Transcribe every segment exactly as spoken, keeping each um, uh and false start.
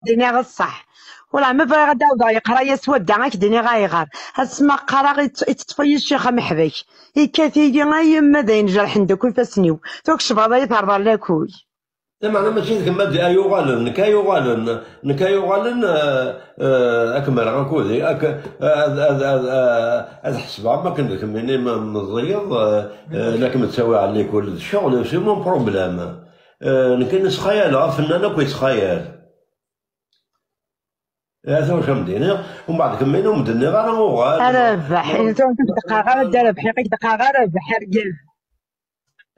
d-iniɣ ṣṣeḥ. Wala ma bɣiɣ ad d-awḍeɣ yeqra-yas wadda, ad k-d-iniɣ ayɣer. Asma qqareɣ, itteṭṭef-iyi ccix ameḥbak. Ikkat-iyi ay yemma, d ayen jerḥen-d akk ifassen-iw. Tura kecbeɣ ay terḍa lakuy. Lameɛna mačči d kemm ay yuɣalen, nekk ay yuɣalen, nekk ay yuɣalen, eh, eh, ad kem-rreɣ akudi, ad, ad, ad, eh, ad ḥesbeɣ am akken d kemmini meẓẓiyeḍ, eh, eh, la kem-ttawiɣ ɣer likul d ccɣel, c'est mon problème. Eh, nekk nettxayal, ɣef nnan akk yettxayal. Ata wacu am-d-iniɣ, umbeɛd kemmini ur m-d-nniɣ ara uɣal. A Rabaḥ, ur k-d-qqareɣ ara Dda Rabaḥ, ur k-d-qqareɣ ara Rabaḥ, argaz.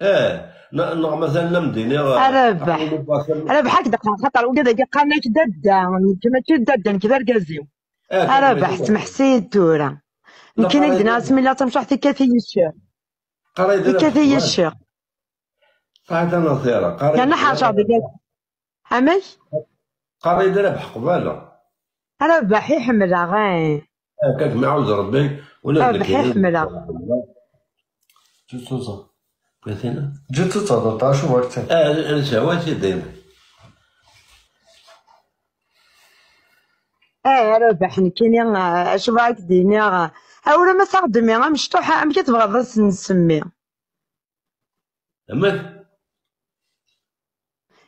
Eh, ne-, neɣ matalan am d-iniɣ, a Rabaḥ. Aql-i aql-i a Rabaḥ, ad k-d-qqareɣ, xaṭer wigad-agi qqaren-ak dadda, nekk mačči d dadda, nekk d argaz-iw. Eh, a Rabaḥ, smeḥs-iyi-d tura. Nekkini ad k-d-nniɣ asmi la tamcuḥt, ikkat-iyi ccix. Ikkat-iyi ccix. Saɛid Anaṣira, qqar-iyi-d. Yerna ḥerceɣ deg. Amek? Qqar-iyi-d Rabaḥ qbala. Rabaḥ i ḥemmleɣ, eh. Akka kem-iɛawed Rebbi, ula d Rabaḥ i ḥemmleɣ. Ǧǧet-tt. Ǧǧet-tt. Ǧǧet-tt ad tehder, acu bɣa-k? Ah, nesɛa-tt-id. Eh, a Rabaḥ, nekkini, eh, acu bɣa k-d-iniɣ? Awla ma s-aɣ-d-mi amecṭuḥ, amek i tebɣiḍ ad s-nsemmi? Amek?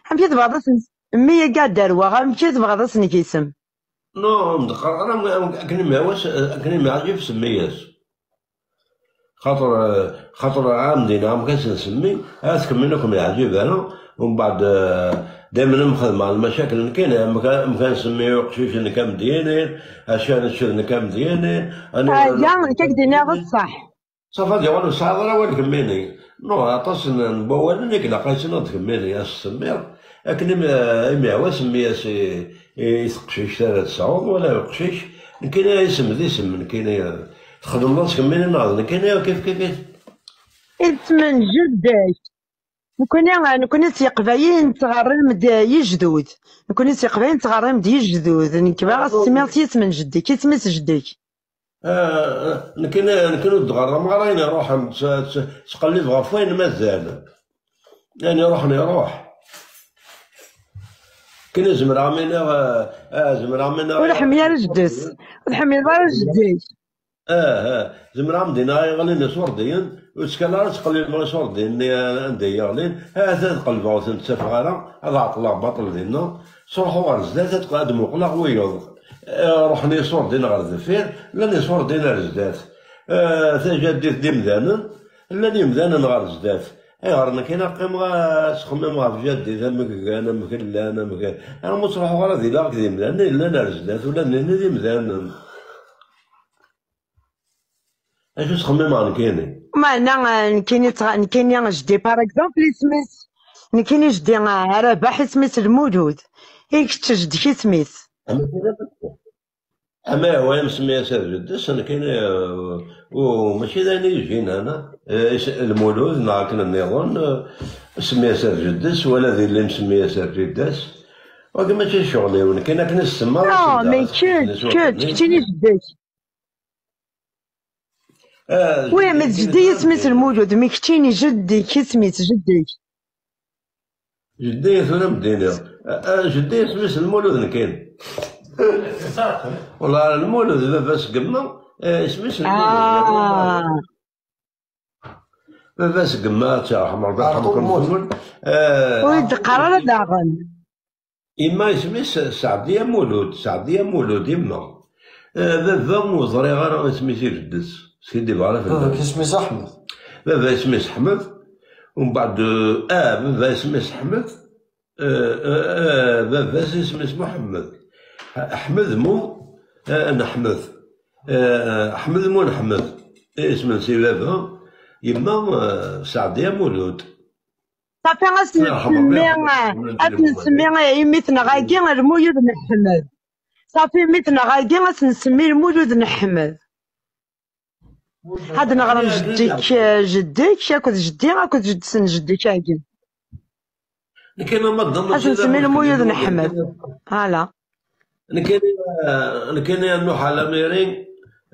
Amek i tebɣiḍ ad s-nsemmi? Mmi-agi ad d-arweɣ, amek i tebɣiḍ ad s-neg isem? Non, ur m-d-qqareɣ ara, am-, am-, akken i m-iɛwas, akken i m-iɛǧib semmi-yas. Xaṭer, xaṭer am d-iniɣ amek ad s-nsemmi, ad tkemmel ur kem-yeɛǧib ara, umbeɛd, eh, daymen am xedmeɣ lmacakil nekkini, amek, amek ad nsemmi uqcic nekk am d-yini, acu ad nečč d nekk am d-yini, ani-, aya, nekk ad k-d-iniɣ ṣṣeḥ. Ṣafi ad yuɣal ur tesɛiḍ ara awal kemmini. Non, aṭas n, n wawalen i ilaq ad tt-tiniḍ kemmini, ad s-tsemmiḍ. Akken i m-, i m-yehwa semmi-as i, i teqcict ara tesɛuḍ, wala i uqcic. Nekkini isem d isem, nekkini, eh, txedmeḍ-as kemmini neɣ d nekkini, kif, kif, kif. Isem n jedd-k. Nekkni, nekkni s yeqbayliyen nettɣerrim-d yejdud. Nekkni s yeqbayliyen nettɣerrim-d yejdud. Nekk bɣiɣ ad s-tsemmiḍ s yisem n jeddi-k, isem-is jeddi-k. Ah, nekkni, nekkni ur d-ɣerrameɣ ara ayen iruḥen, tt-, tt-, ttqellib ɣef wayen mazal. Ayen iruḥen iruḥ. Nekkni zemreɣ mi niɣ, ah, ah, zemreɣ mi niɣ. Ur ḥemmel ara jeddi-s. Ur tḥemmleḍ ara jeddi-k. Ah, ah. Zemreɣ am d-iniɣ ay ɣlin iṣurdiyen, ur ttkal ara ttqellileɣ iṣurdiyen-nni anda i ɣlin, ahat ad qelbeɣ ur ten-ttafeɣ ara, ad ɛeṭṭleɣ baṭel dinna, ttruḥuɣ ɣer zdat, ad, ad muqleɣ wiyeḍ. Eh, ruḥen iṣurdiyen ɣer deffir, llan iṣurdiyen ar zdat. Eh, tajaddit d imdanen, llan imdanen ɣer zdat. Ayɣer nekkini ad qqimeɣ ad ttxemmimeɣ ɣef jaddit, amek gan, amek llan, amek, armi ur ttruḥuɣ ara ad iliɣ akked imdanen yellan ar zdat, ula d nitni d imdanen. Acu ttxemmimeɣ nekkini? Meɛna, eh, nekkini ttɣ-, nekkini jeddi, par exemple, isem-is, nekkini jeddi, eh, Rabaḥ, isem-is Lmulud. I kečč jeddi-k isem-is? Ama kira, ama yehwa yemsemmi-as ar jeddi-s, nekkini, eh, u, mačči d ayen i yejjin, ana. Eh, is-, Lmulud, neɣ akken nniḍen, eh, semmi-as ar jeddi-s, wala d illi msemmi-as ar jidda-s. Wagi mačči d ccɣel-iw, nekkini akken i s-semmaɣ, non, mais kečč, kečč, keččini jeddi-k. Ah, wi, ma d jeddi-k isem-is Lmulud, mi keččini jeddi-k isem-is jeddi-k. Jeddi tura m-d-iniɣ. Ah, ah, jeddi isem-is Lmulud nekkini. Wala Lmulud d baba-s n yemma, eh, isem-is Lmulud. Ah. Baba-s n yemma, ad tt-yerḥem Ṛebbi, yerḥem-ken. Eh, ur yi-d-qqar ara daɣen. Yemma isem-is Seɛdiya Mulud, Seɛdiya Mulud, yemma. Eh, baba ur ẓriɣ ara isem-is i jeddi-s, skiddibeɣ ara fell-as. Baba-k isem-is Ḥmed. Baba isem-is Ḥmed, umbeɛd, eh, ah, baba isem-is Ḥmed, eh, eh, eh, baba-s isem-is Muḥemmed. Ḥmed mu, eh, Neḥmed. Eh, Ḥmed mu Neḥmed. Isem-nnes i baba, yemma, eh, Seɛdiya Mulud. Safi, ad s-nsemmi, ad s-nsemmi i mmi-tneɣ-agi Lmulud d Neḥmed. Safi, mmi-tneɣ-agi ad s-nsemmi Lmulud d Neḥmed. Ad neɣrem jeddi-k, jeddi-k akked jeddi, akked jeddi-s n jeddi-k-agi. Nekkini ma d-, ad s-nsemmi Lmulud d Neḥmed. Hala. Nekkini, nekkini a Nuḥ Ɛlamiri,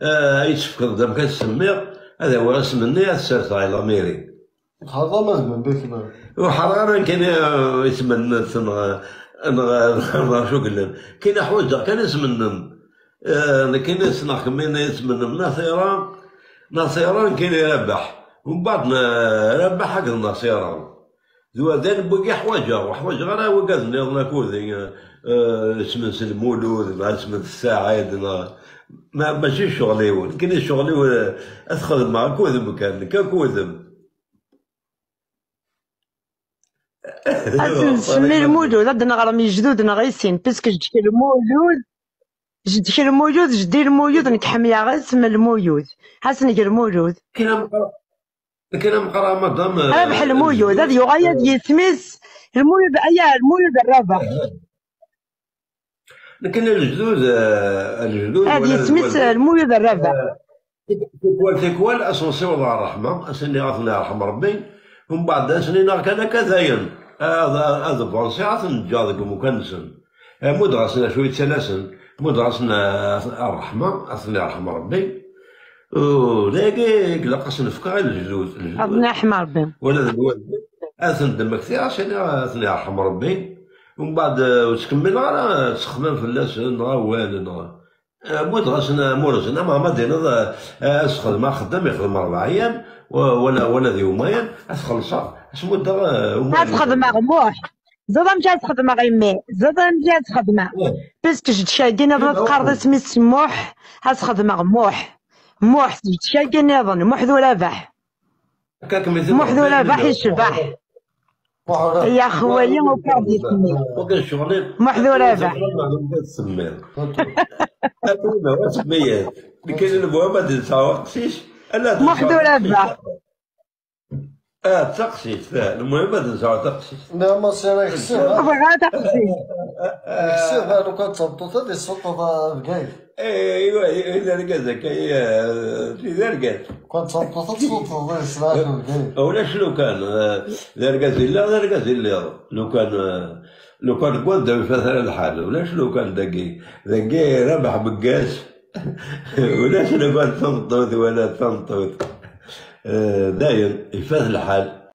eh, ay tefkeḍ d amek ad semmiɣ, ad awiɣ isem-nni, ad t-serseɣ i Lamiri. Ḥaḍa ma d Mebik, ma. Ur ḥaḍa ara nekkini, eh, isem-nsen, eh, Neɣ, neɣ acu yellan. Kina ḥwaǧeɣ kan isem-nnem. Eh, nekkini ssneɣ kemmini isem-nnem Naṣira. Naṣira, nekkini Rabaḥ. Umbeɛd n-, Rabaḥ akked Naṣira. D wa d ayen n wigi ḥwaǧeɣ, ur ḥwaǧeɣ ara wigad nniḍen akked, eh, isem-nsen Lmulud, neɣ isem-nsen Saɛid, neɣ ma, mačči ccɣel-iw. Nekkini ccɣel-iw, eh, ad t-xedmeɣ akkudem kan, nekk akkudem. Ad t-nsemmi Lmulud, ad d-neɣrem i lejdud-nneɣ i sin, puisque jeddi-k Lmulud, jeddi-k Lmulud, jeddi Lmulud, nekk ḥemmleɣ isem Lmulud. Ḥasen g Lmulud. Kra meqqar, kra meqqar, madame, eh, Rabeḥ Lmulud, ad yuɣal ad yisem-is Lmulud, aya, Lmulud Rabeḥ. Nekkini lejdud, eh, lejdud Ad wala yisem-is wala Lmulud Rabeḥ. Eh, tikwal, tikwal, ad sen-siweḍ ɣer ṛṛeḥma, ad sen-iniɣ ad ten-iṛḥem Ṛebbi, umbeɛd ad sen-iniɣ kan akka dayen, ad, ad, ad ḍefren sɛiɣ, ad ten-ǧǧeɣ deg umkan-nsen. Eh, muddeɣ-asen acu yettalasen, muddeɣ-asen, eh, ṛṛeḥma, ad ten-iṛḥem Ṛebbi. U dagi i ilaq ad sen-fkeɣ i lejdud, lejdud. Ad ten-iṛḥem Ṛebbi. Wala d lwaldin, ad ten-d-mmektiɣ, ad sen-iniɣ ad ten-iṛḥem Ṛebbi. Umbeɛd, eh, ur ttkemmileɣ ara ttexmam fell-asen, neɣ awal, neɣ Eh, muddeɣ-asen amur-nsen, ama ma d-tiniḍ, eh, eh, ad sxedmeɣ axeddam yexdem rebɛa ayyam, wa-, wala, wala d yumayen, ad t-xellṣeɣ, ad s-muddeɣ, eh, umayen. Ad sxedmeɣ Muḥ. Ẓriḍ amek ad sxedmeɣ, immi? Ẓriḍ amek ad sxedmeɣ? Eh. Puisque jeddi-k-agi nniḍen ad teqqareḍ isem-is Muḥ, ad sxedmeɣ Muḥ. Muḥ, jeddi-k-agi nniḍen, Muḥ d Urabeḥ. Muḥ d Urabeḥ icbeḥ. Ya xwali, ufiɣ-d isem-is. Muḥ d Urabeḥ. Nekkini lmuhim ad nesɛu aqcic. Muḥ d Urabeḥ. Ah, d taqcict, ah, lmuhim ad nesɛu taqcict. Nniɣ-as i Rabeḥ, bɣiɣ taqcict. Ksib, lukan d tameṭṭut ad yessuṭṭeḍ, ah, Bgayet. Eh, iwa, i, i, d argaz akka, i, eh, d argaz. Lukan d tameṭṭut ad tessuṭṭeḍ, eh, s lɛaqel Bgayet. Ulac lukan, eh, d argaz yella, d argaz yelliḍ. Lukan, eh, lukan deg wanda ifat ara lḥal, ulac lukan dagi. Dagi Rabeḥ Beggas, ulac lukan d tameṭṭut wala d tameṭṭut. Eh, dayen, ifat lḥal.